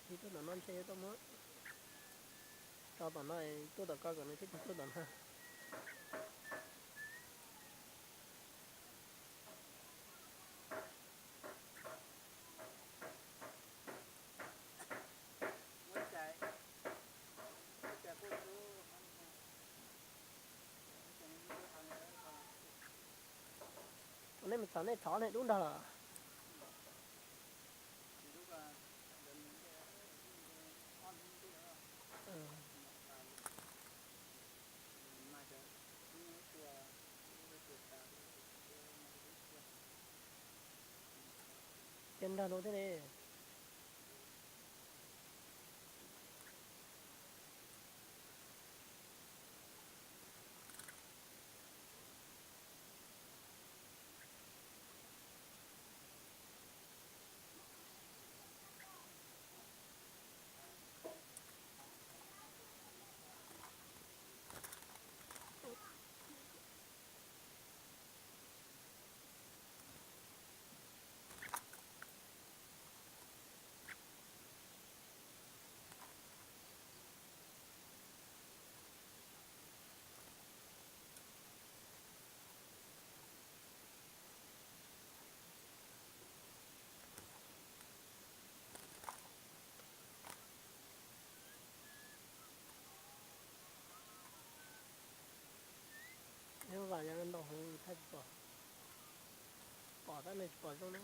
Thib tuaj tom no ntshe yuav tau muab tso tom no, tuaj tom ko kom nws thiaj tsis tuaj tom no. Nej mus txhom nej thov nej dub nrog los. Cia nrog luag thiab ne. Nyob vas yog ntau heev thaij tsis pom. Pom tab meeg tsis pom zoo na.